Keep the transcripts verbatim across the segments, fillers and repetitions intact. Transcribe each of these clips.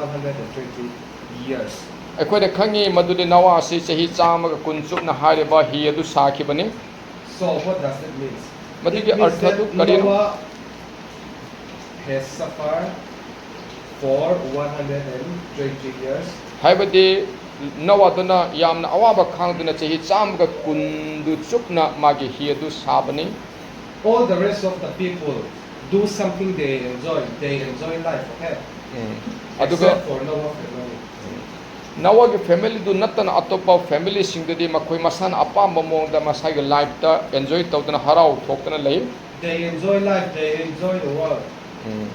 one hundred twenty years. ꯑꯩꯈꯣꯏꯅ ꯈꯪꯉꯤ ꯃꯗꯨꯗꯤ ꯅꯋꯥ ꯑꯁꯤ ꯆꯍꯤ ꯆꯥꯝꯃꯒ ꯀꯨꯟ ꯆꯨꯞꯅ ꯍꯥꯏꯔꯤꯕ ꯍꯤ ꯑꯗꯨ ꯁꯥꯈꯤꯕꯅꯤ꯫ So what does it mean? ꯃꯗꯨꯒꯤ It means ꯑꯔꯊ ꯑꯗꯨ that ꯀꯔꯤꯅꯣ? Noah has suffered for one hundred twenty years. ꯍꯥꯏꯕꯗꯤ ꯅꯋꯥꯗꯨꯅ ꯌꯥꯝꯅ ꯑꯋꯥꯕ ꯈꯥꯡꯗꯨꯅ ꯆꯍꯤ ꯆꯥꯝꯃꯒ ꯀꯨꯟꯗꯨ ꯆꯨꯞꯅ ꯃꯥꯒꯤ ꯍꯤ ꯑꯗꯨ ꯁꯥꯕꯅꯤ꯫ All the rest of the people do something they enjoy. They enjoy life, okay? ꯎꯝ. ꯑꯗꯨꯒ Except for Noah family. ꯅꯋꯥꯒꯤ ꯐꯦꯃꯤꯂꯤꯗꯨ ꯅꯠꯇꯅ ꯑꯇꯣꯞꯄ ꯐꯦꯃꯤꯂꯤꯁꯤꯡꯗꯨꯗꯤ ꯃꯈꯣꯏ ꯃꯁꯥꯅ ꯑꯄꯥꯝꯕ ꯃꯑꯣꯡꯗ ꯃꯁꯥꯒꯤ ꯂꯥꯏꯐꯇ ꯑꯦꯟꯖꯣꯏ ꯇꯧꯗꯨꯅ ꯍꯔꯥꯎ ꯊꯣꯛꯇꯨꯅ ꯂꯩ꯫ They enjoy life. They enjoy the world. ꯎꯝ.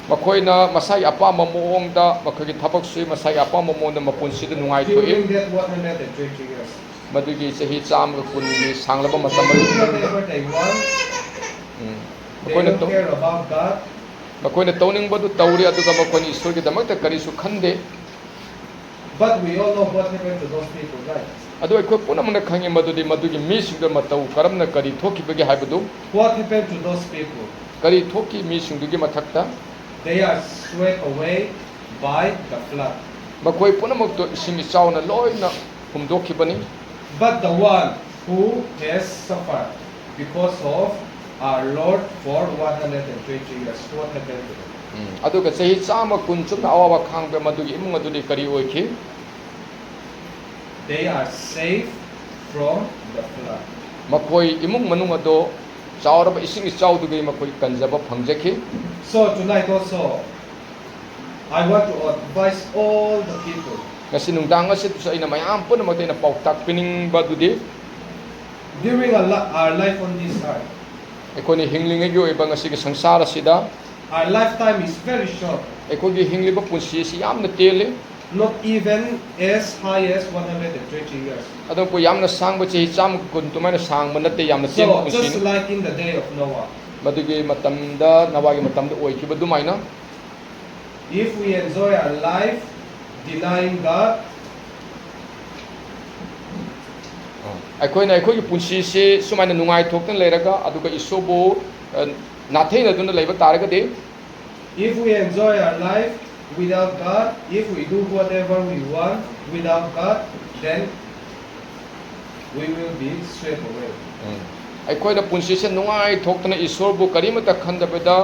ꯃꯈꯣꯏꯅ ꯃꯁꯥꯒꯤ ꯑꯄꯥꯝꯕ ꯃꯑꯣꯡꯗ ꯃꯈꯣꯏꯒꯤ ꯊꯕꯛ ꯁꯨꯏ, ꯃꯁꯥꯒꯤ ꯑꯄꯥꯝꯕ ꯃꯑꯣꯡꯗ ꯃꯄꯨꯟꯁꯤꯗ ꯅꯨꯡꯉꯥꯏꯊꯣꯛꯏ꯫ During that one hundred twenty years, ꯃꯗꯨꯒꯤ ꯆꯍꯤ ꯆꯥꯝꯃꯒ ꯀꯨꯟꯒꯤ ꯁꯥꯡꯂꯕ ꯃꯇꯝ ꯑꯗꯨ whatever they want, um. they ꯃꯈꯣꯏꯅ don't ꯇꯧ- care about God. ꯃꯈꯣꯏꯅ ꯇꯧꯅꯤꯡꯕꯗꯨ ꯇꯧꯔꯤ, ꯑꯗꯨꯒ ꯃꯈꯣꯏꯅ ꯏꯁꯣꯔꯒꯤꯗꯃꯛꯇ ꯀꯔꯤꯁꯨ ꯈꯟꯗꯦ꯫ But we all know what happened to those people, right? ꯑꯗꯨ ꯑꯩꯈꯣꯏ ꯄꯨꯝꯅꯃꯛꯅ ꯈꯪꯉꯤ ꯃꯗꯨꯗꯤ ꯃꯗꯨꯒꯤ ꯃꯤꯁꯤꯡꯗ ꯃꯇꯧ ꯀꯔꯝꯅ ꯀꯔꯤ ꯊꯣꯛꯈꯤꯕꯒꯦ ꯍꯥꯏꯕꯗꯨ꯫ What happened to those people? ꯀꯔꯤ ꯊꯣꯛꯈꯤ ꯃꯤꯁꯤꯡꯗꯨꯒꯤ ꯃꯊꯛꯇ? They are swept away by the flood. ꯃꯈꯣꯏ ꯄꯨꯝꯅꯃꯛꯇꯨ ꯏꯁꯤꯡ ꯏꯆꯥꯎꯅ ꯂꯣꯏꯅ ꯍꯨꯝꯗꯣꯛꯈꯤꯕꯅꯤ꯫ But the one who has suffered because of our Lord for one hundred twenty years, what happened to them? ꯎꯝ. ꯑꯗꯨꯒ ꯆꯍꯤ ꯆꯥꯝꯃ ꯀꯨꯟ ꯆꯨꯞꯅ ꯑꯋꯥꯕ ꯈꯥꯡꯕ ꯃꯗꯨꯒꯤ ꯏꯃꯨꯡ ꯑꯗꯨꯗꯤ ꯀꯔꯤ ꯑꯣꯏꯈꯤ? They are saved from the flood. ꯃꯈꯣꯏ ꯏꯃꯨꯡ ꯃꯅꯨꯡ ꯑꯗꯣ ꯆꯥꯎꯔꯕ ꯏꯁꯤꯡ ꯏꯆꯥꯎꯗꯨꯒꯤ ꯃꯈꯣꯏ ꯀꯟꯖꯕ ꯐꯪꯖꯈꯤ꯫ So tonight also, I want to advise all the people. ꯉꯁꯤ ꯅꯨꯡꯗꯥꯡ ꯑꯁꯤꯗꯁꯨ ꯑꯩꯅ ꯃꯌꯥꯝ ꯄꯨꯝꯅꯃꯛꯇ ꯑꯩꯅ ꯄꯥꯎꯇꯥꯛ ꯄꯤꯅꯤꯡꯕ ꯑꯗꯨꯗꯤ, During our, li- our life on this earth, ꯑꯩꯈꯣꯏꯅ ꯍꯤꯡꯂꯤꯉꯩꯒꯤ ꯑꯣꯏꯕ ꯉꯁꯤꯒꯤ ꯁꯪꯁꯥꯔ ꯑꯁꯤꯗ our lifetime is very short, ꯑꯩꯈꯣꯏꯒꯤ ꯍꯤꯡꯂꯤꯕ ꯄꯨꯟꯁꯤ ꯑꯁꯤ ꯌꯥꯝꯅ ꯇꯦꯜꯂꯤ꯫ Not even as high as one hundred twenty years. ꯑꯗꯨꯕꯨ ꯌꯥꯝꯅ ꯁꯥꯡꯕ ꯆꯍꯤ ꯆꯥꯝꯃ ꯀꯨꯟ ꯑꯗꯨꯃꯥꯏꯅ ꯁꯥꯡꯕ ꯅꯠꯇꯦ, ꯌꯥꯝꯅ ꯇꯦꯟꯕ So, just ꯄꯨꯟꯁꯤꯅꯤ꯫ Like in the day of Noah, ꯃꯗꯨꯒꯤ ꯃꯇꯝꯗ, ꯅꯋꯥꯒꯤ ꯃꯇꯝꯗ ꯑꯣꯏꯈꯤꯕ ꯑꯗꯨꯃꯥꯏꯅ, if we enjoy our life denying God, ꯑꯩꯈꯣꯏꯅ ꯑꯩꯈꯣꯏꯒꯤ ꯄꯨꯟꯁꯤꯁꯤ ꯁꯨꯃꯥꯏꯅ ꯅꯨꯡꯉꯥꯏꯊꯣꯛꯇꯅ ꯂꯩꯔꯒ, ꯑꯗꯨꯒ ꯏꯁꯣꯔꯕꯨ, ꯑ, ꯅꯥꯊꯩꯅꯗꯨꯅ ꯂꯩꯕ ꯇꯥꯔꯒꯗꯤ, if we enjoy our life Without God, if we do whatever we want without God, then we will be swept away. ꯑꯩꯈꯣꯏꯅ ꯄꯨꯟꯁꯤꯁꯦ ꯅꯨꯡꯉꯥꯏꯊꯣꯛꯇꯅ ꯏꯁꯣꯔꯕꯨ ꯀꯔꯤꯃꯠꯇ ꯈꯟꯗꯕꯗ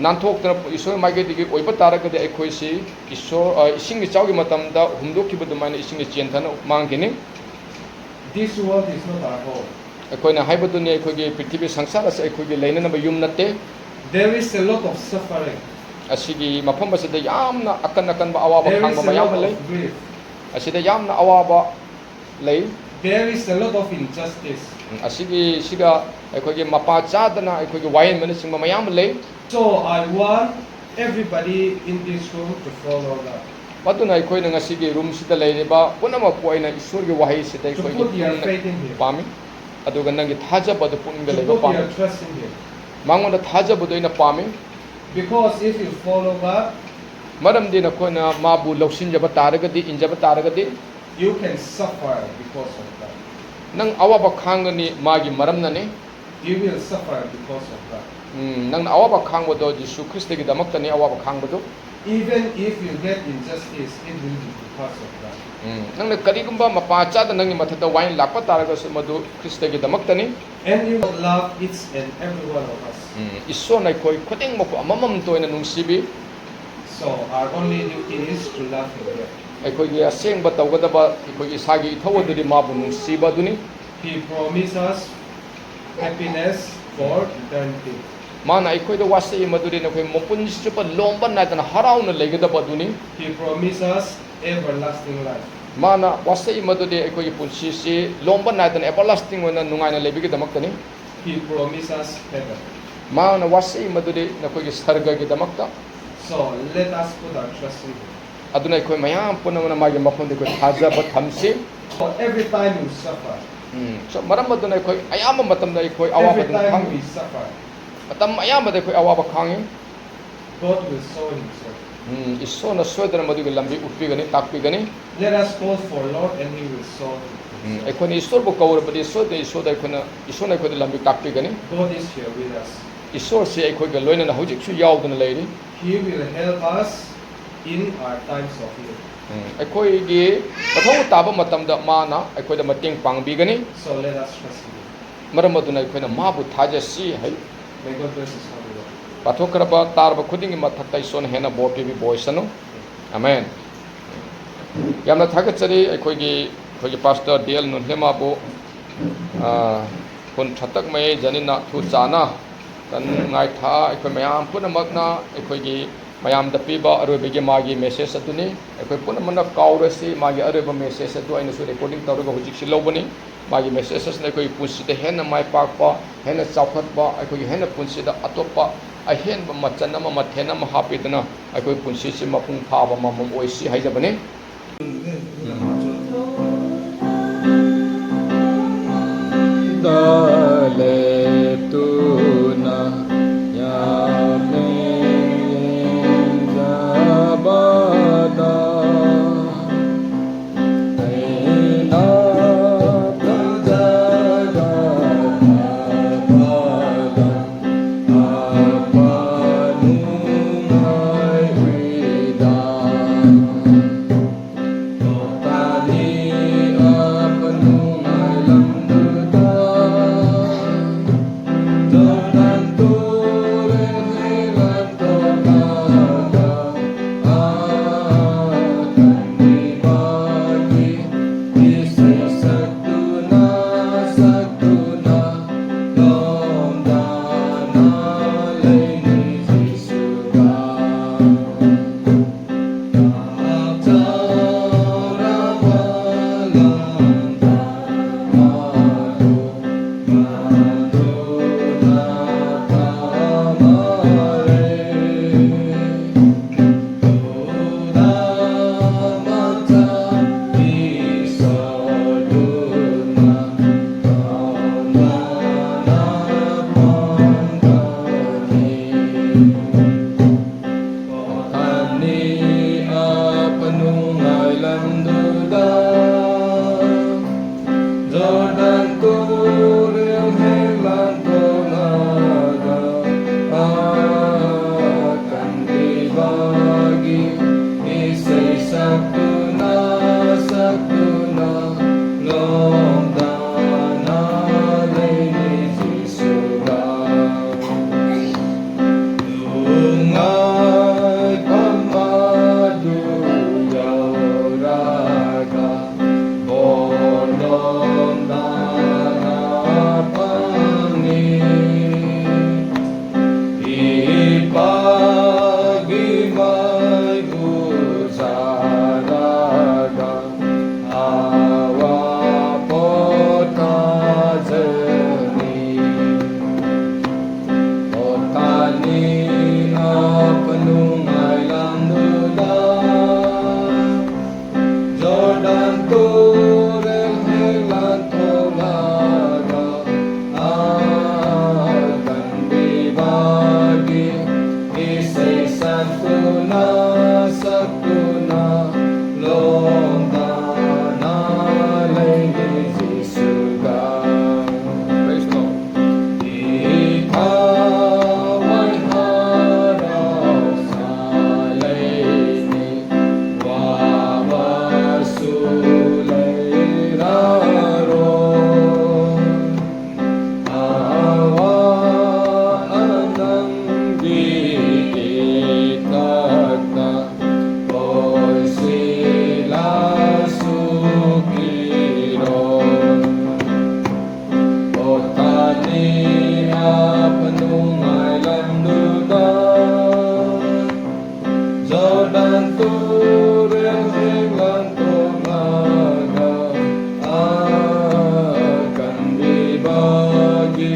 ꯅꯥꯟꯊꯣꯛꯇꯅ ꯏꯁꯣꯔ ꯃꯥꯏꯀꯩꯗꯒꯤ ꯑꯣꯏꯕ ꯇꯥꯔꯒꯗꯤ ꯑꯩꯈꯣꯏꯁꯤ ꯏꯁꯣꯔ, ꯑ, ꯏꯁꯤꯡ ꯏꯆꯥꯎꯒꯤ ꯃꯇꯝꯗ ꯍꯨꯝꯗꯣꯛꯈꯤꯕ ꯑꯗꯨꯃꯥꯏꯅ ꯏꯁꯤꯡꯗ ꯆꯦꯟꯊꯅ ꯃꯥꯡꯈꯤꯅꯤ꯫ This world is not our home. ꯑꯩꯈꯣꯏꯅ ꯍꯥꯏꯕꯗꯨꯅꯤ, ꯑꯩꯈꯣꯏꯒꯤ ꯄ꯭ꯔꯤꯊꯤꯕꯤ ꯁꯪꯁꯥꯔ ꯑꯁꯤ ꯑꯩꯈꯣꯏꯒꯤ ꯂꯩꯅꯅꯕ ꯌꯨꯝ ꯅꯠꯇꯦ꯫ There is a lot of suffering. ꯑꯁꯤꯒꯤ ꯃꯐꯝ ꯑꯁꯤꯗ ꯌꯥꯝꯅ ꯑꯀꯟ ꯑꯀꯟꯕ ꯑꯋꯥꯕ There is ꯈꯥꯡꯕ a ꯃꯌꯥꯝ lot ꯑꯃ ꯂꯩ꯫ of grief. ꯑꯁꯤꯗ ꯌꯥꯝꯅ ꯑꯋꯥꯕ ꯂꯩ꯫ There is a lot of injustice. ꯑꯁꯤꯒꯤ ꯁꯤꯒ ꯑꯩꯈꯣꯏꯒꯤ ꯃꯄꯥ ꯆꯥꯗꯅ ꯑꯩꯈꯣꯏꯒꯤ ꯋꯥꯍꯦꯟꯕꯅꯆꯤꯡꯕ ꯃꯌꯥꯝ ꯑꯃ ꯂꯩ꯫ So I want everybody in this room to follow God. ꯑꯗꯨꯅ ꯑꯩꯈꯣꯏꯅ ꯉꯁꯤꯒꯤ ꯔꯨꯝꯁꯤꯗ ꯂꯩꯔꯤꯕ ꯄꯨꯝꯅꯃꯛꯄꯨ ꯑꯩꯅ ꯏꯁꯣꯔꯒꯤ ꯋꯥꯍꯩꯁꯤꯗ To ꯑꯩꯈꯣꯏꯒꯤ put your ꯄꯨꯛꯅꯤꯡ faith in Him. ꯄꯥꯝꯃꯤ꯫ ꯑꯗꯨꯒ ꯅꯪꯒꯤ ꯊꯥꯖꯕꯗꯨ ꯄꯨꯛꯅꯤꯡꯗ To ꯂꯩꯕ put ꯄꯥꯝꯃꯤ꯫ Your trust in Him. ꯃꯉꯣꯟꯗ ꯊꯥꯖꯕꯗꯨ ꯑꯩꯅ ꯄꯥꯝꯃꯤ꯫ Because if you follow God, ꯃꯔꯝꯗꯤ ꯅꯈꯣꯏꯅ ꯃꯥꯕꯨ ꯂꯧꯁꯤꯟꯖꯕ ꯇꯥꯔꯒꯗꯤ, ꯏꯟꯖꯕ ꯇꯥꯔꯒꯗꯤ, you can suffer because of God. ꯅꯪ ꯑꯋꯥꯕ ꯈꯥꯡꯒꯅꯤ, ꯃꯥꯒꯤ ꯃꯔꯝꯅꯅꯤ꯫ You will suffer because of God. ꯎꯝ, ꯅꯪꯅ ꯑꯋꯥꯕ ꯈꯥꯡꯕꯗꯣ ꯖꯤꯁꯨ ꯈ꯭ꯔꯤꯁꯇꯒꯤꯗꯃꯛꯇꯅꯤ ꯑꯋꯥꯕ ꯈꯥꯡꯕꯗꯣ꯫ Even if you get injustice, it will be because of God. ꯎꯝ, ꯅꯪꯅ ꯀꯔꯤꯒꯨꯝꯕ ꯃꯄꯥ ꯆꯥꯗ ꯅꯪꯒꯤ ꯃꯊꯛꯇ ꯋꯥꯌꯦꯜ ꯂꯥꯛꯄ ꯇꯥꯔꯒꯁꯨ ꯃꯗꯨ ꯈ꯭ꯔꯤꯁꯇꯒꯤꯗꯃꯛꯇꯅꯤ꯫ And you will love each and every one of us. ꯎꯝ, ꯏꯁꯣꯔꯅ ꯑꯩꯈꯣꯏ ꯈꯨꯗꯤꯡꯃꯛꯄꯨ ꯑꯃꯃꯝꯇ ꯑꯣꯏꯅ ꯅꯨꯡꯁꯤꯕꯤ꯫ So our only duty is to love Him. ꯑꯩꯈꯣꯏꯒꯤ ꯑꯁꯦꯡꯕ ꯇꯧꯒꯗꯕ ꯑꯩꯈꯣꯏꯒꯤ ꯏꯁꯥꯒꯤ ꯏꯊꯧ ꯑꯗꯨꯗꯤ ꯃꯥꯕꯨ ꯅꯨꯡꯁꯤꯕ ꯑꯗꯨꯅꯤ꯫ He promises happiness for eternity. ꯃꯥꯅ ꯑꯩꯈꯣꯏꯗ ꯋꯥꯁꯛꯏ ꯃꯗꯨꯗꯤ ꯅꯈꯣꯏ ꯃꯄꯨꯟꯁꯤ ꯆꯨꯞꯄ ꯂꯣꯝꯕ ꯅꯥꯏꯗꯅ ꯍꯔꯥꯎꯅ ꯂꯩꯒꯗꯕ ꯑꯗꯨꯅꯤ꯫ He promises everlasting life. ꯃꯥꯅ ꯋꯥꯁꯛꯏ ꯃꯗꯨꯗꯤ ꯑꯩꯈꯣꯏꯒꯤ ꯄꯨꯟꯁꯤꯁꯤ ꯂꯣꯝꯕ ꯅꯥꯏꯗꯅ ꯑꯦꯚꯔꯂꯥꯁꯇꯤꯡ ꯑꯣꯏꯅ ꯅꯨꯡꯉꯥꯏꯅ ꯂꯩꯕꯒꯤꯗꯃꯛꯇꯅꯤ꯫ He promises heaven. ꯃꯥꯅ ꯋꯥꯁꯛꯏ ꯃꯗꯨꯗꯤ ꯅꯈꯣꯏꯒꯤ ꯁꯔꯒꯒꯤꯗꯃꯛꯇ꯫ So let us put our trust in Him. ꯑꯗꯨꯅ ꯑꯩꯈꯣꯏ ꯃꯌꯥꯝ ꯄꯨꯝꯅꯃꯛꯅ ꯃꯥꯒꯤ ꯃꯐꯝꯗ ꯑꯩꯈꯣꯏ ꯊꯥꯖꯕ ꯊꯝꯁꯤ꯫ For every time you suffer, um, so ꯃꯔꯝ ꯑꯗꯨꯅ ꯑꯩꯈꯣꯏ ꯑꯌꯥꯝꯕ ꯃꯇꯝꯗ ꯑꯩꯈꯣꯏ ꯑꯋꯥꯕ every ꯑꯗꯨꯝ time ꯈꯪꯉꯤ꯫ We suffer, ꯃꯇꯝ ꯑꯌꯥꯝꯕꯗ ꯑꯩꯈꯣꯏ ꯑꯋꯥꯕ ꯈꯥꯡꯉꯤ꯫ God will show Himself. ꯎꯝ, ꯏꯁꯣꯔꯅ ꯁꯣꯏꯗꯅ ꯃꯗꯨꯒꯤ ꯂꯝꯕꯤ ꯎꯠꯄꯤꯒꯅꯤ, ꯇꯥꯛꯄꯤꯒꯅꯤ꯫ Let us call for Lord and He will show um, Himself. ꯑꯩꯈꯣꯏꯅ ꯏꯁꯣꯔꯕꯨ ꯀꯧꯔꯕꯗꯤ ꯏꯁꯣꯔꯗ ꯏꯁꯣꯔꯗ ꯑꯩꯈꯣꯏꯅ ꯏꯁꯣꯔꯅ ꯑꯩꯈꯣꯏꯗ ꯂꯝꯕꯤ ꯇꯥꯛꯄꯤꯒꯅꯤ꯫ God is here with us. ꯏꯁꯣꯔꯁꯤ ꯑꯩꯈꯣꯏꯒ ꯂꯣꯏꯅꯅ ꯍꯧꯖꯤꯛꯁꯨ ꯌꯥꯎꯗꯨꯅ ꯂꯩꯔꯤ꯫ He will help us in our times of need. ꯎꯝ, ꯑꯩꯈꯣꯏꯒꯤ ꯃꯊꯧ ꯇꯥꯕ ꯃꯇꯝꯗ ꯃꯥꯅ ꯑꯩꯈꯣꯏꯗ ꯃꯇꯦꯡ ꯄꯥꯡꯕꯤꯒꯅꯤ꯫ So let us trust Him. ꯃꯔꯝ ꯑꯗꯨꯅ ꯑꯩꯈꯣꯏꯅ ꯃꯥꯕꯨ ꯊꯥꯖꯁꯤ ꯍꯥꯏ꯫ May God bless His holy word. ꯄꯥꯊꯣꯛꯈ꯭ꯔꯕ ꯇꯥꯔꯕ ꯈꯨꯗꯤꯡꯒꯤ ꯃꯊꯛꯇ ꯏꯁꯣꯔꯅ ꯍꯦꯟꯅ ꯕꯣꯔ ꯄꯤꯕꯤꯕ ꯑꯣꯏꯁꯅꯨ꯫ ꯑꯃꯦꯟ꯫ ꯌꯥꯝꯅ ꯊꯥꯒꯠꯆꯔꯤ ꯑꯩꯈꯣꯏꯒꯤ, ꯑꯩꯈꯣꯏꯒꯤ ꯄꯥꯁꯇꯔ ꯗꯤ ꯑꯦꯜ ꯅꯨꯟꯍꯦꯃꯥꯕꯨ, ꯑ, ꯈꯨꯟ ꯊꯇꯛ ꯃꯌꯩ ꯖꯅꯤꯅ ꯊꯨ ꯆꯥꯅ ꯇꯟ ꯉꯥꯏꯊꯥ ꯑꯩꯈꯣꯏ ꯃꯌꯥꯝ ꯄꯨꯝꯅꯃꯛꯅ ꯑꯩꯈꯣꯏꯒꯤ ꯃꯌꯥꯝꯗ ꯄꯤꯕ ꯑꯔꯣꯏꯕꯒꯤ ꯃꯥꯒꯤ ꯃꯦꯁꯦꯖ ꯑꯗꯨꯅꯤ꯫ ꯑꯩꯈꯣꯏ ꯄꯨꯝꯅꯃꯛꯅ ꯀꯥꯎꯔꯁꯤ, ꯃꯥꯒꯤ ꯑꯔꯣꯏꯕ ꯃꯦꯁꯦꯖ ꯑꯗꯨ ꯑꯩꯅꯁꯨ ꯔꯦꯀꯣꯔꯗꯤꯡ ꯇꯧꯔꯒ ꯍꯧꯖꯤꯛꯁꯤ ꯂꯧꯕꯅꯤ꯫ ꯃꯥꯒꯤ ꯃꯦꯁꯦꯖ ꯑꯁꯤꯅ ꯑꯩꯈꯣꯏꯒꯤ ꯄꯨꯟꯁꯤꯗ ꯍꯦꯟꯅ ꯃꯥꯏ ꯄꯥꯛꯄ, ꯍꯦꯟꯅ ꯆꯥꯎꯈꯠꯄ, ꯑꯩꯈꯣꯏꯒꯤ ꯍꯦꯟꯅ ꯄꯨꯟꯁꯤꯗ ꯑꯇꯣꯞꯄ ꯑꯍꯦꯟꯕ ꯃꯆꯜ ꯑꯃ, ꯃꯊꯦꯜ ꯑꯃ ꯍꯥꯞꯄꯤꯗꯨꯅ ꯑꯩꯈꯣꯏ ꯄꯨꯟꯁꯤꯁꯤ ꯃꯄꯨꯡ ꯐꯥꯕ ꯑꯃꯃꯝ ꯑꯣꯏꯁꯤ ꯍꯥꯏꯖꯕꯅꯤ꯫ ꯗ ꯂꯦꯞꯇꯨꯅ ꯌꯥꯝꯅ ꯌꯦꯡꯖꯕꯗ ꯑꯩꯅ ꯐꯖꯅ ꯐꯖꯅ ꯑꯄꯥ ꯅꯨꯡꯉꯥꯏ ꯎꯏꯗ꯫ ꯇꯣꯇꯥꯅꯤ ꯑꯄ ꯅꯨꯡꯉꯥꯏ ꯂꯝꯗꯨꯗ ꯖꯣꯔꯗꯥꯟ ꯇꯨꯔꯦꯜ ꯍꯦꯛꯂꯛ ꯇꯣꯇꯥꯗ ꯑꯀꯟꯕꯤꯕꯒꯤ ꯏꯁꯩ ꯁꯛꯇꯨꯅ ꯁꯛꯇꯨꯅ ꯂꯣꯝꯗꯅ ꯂꯩꯅꯤ ꯖꯤꯁꯨꯒ꯫ ꯋꯥꯈꯜꯅꯤ ꯑꯄ ꯅꯨꯡꯉꯥꯏ ꯂꯝꯗꯨꯗ ꯖꯣꯔꯗꯥꯟ ꯇꯨꯔꯦꯜ ꯍꯦꯛ ꯂꯥꯟꯊꯣꯛꯂꯒ ꯑꯀꯟꯕꯤꯕꯒꯤ ꯃꯥꯒꯤ